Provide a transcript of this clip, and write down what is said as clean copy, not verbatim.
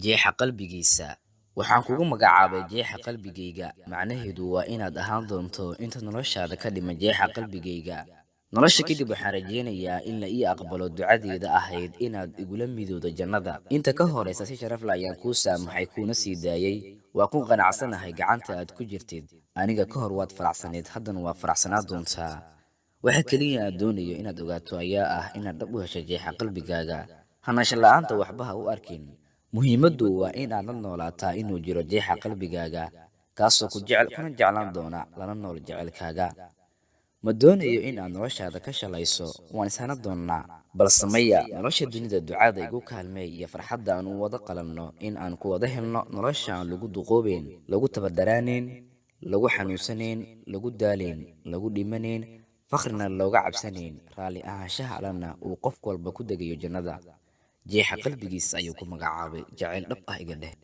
Jeexa qalbigiisa. Waxaan kugu magacaabay jeexa qalbigayga, macnaheedu waa inaad ahaan doonto inta noloshaada ka dhiman jeexa qalbigayga. Nolosha kadib waxaan rajaynayaa in la ii aqbalo ducadeeda ahayd inaad igula midowdo jannada. Inta ka horaysa si sharaf leh ayaan kuu saamaxay kuuna sii daayay. Waa ku qanacsanahay gacanta aad ku jirtid. Aniga ka hor waad faraxsaneyd, haddana waa faraxsanaa doontaa. Waxa keliya aad doonayo inaad ogaato ayaa ah inaad dhab u hesho jeexa qalbigaaga. Hanasho la'aanta waxba ha u arkin. Muhiimaddu waa in aad la noolaataa inuu jiro jeexa qalbigaaga, kaasoo ku jecel kuna jeclaan doona lana nool jecelkaaga. Ma doonayo in aad noloshaada ka shalayso, waan ishana doonnaa. Balse maya, nolosha dunida ducada igu kaalmeey iyo farxadda aan u wada qalanno in aan ku wada helno nolosha aan lagu duqoobeyn, lagu tabardaraanayn, lagu xanuunsanayn, lagu daalayn, lagu dhimanayn, fakhrina looga cabsanayn, raalli ahaanshaha Allana uu qof walba ku degayo jannada. Jeexa qalbigiisa ayuu ku magacaabay jacayl dhab ah iga dheh.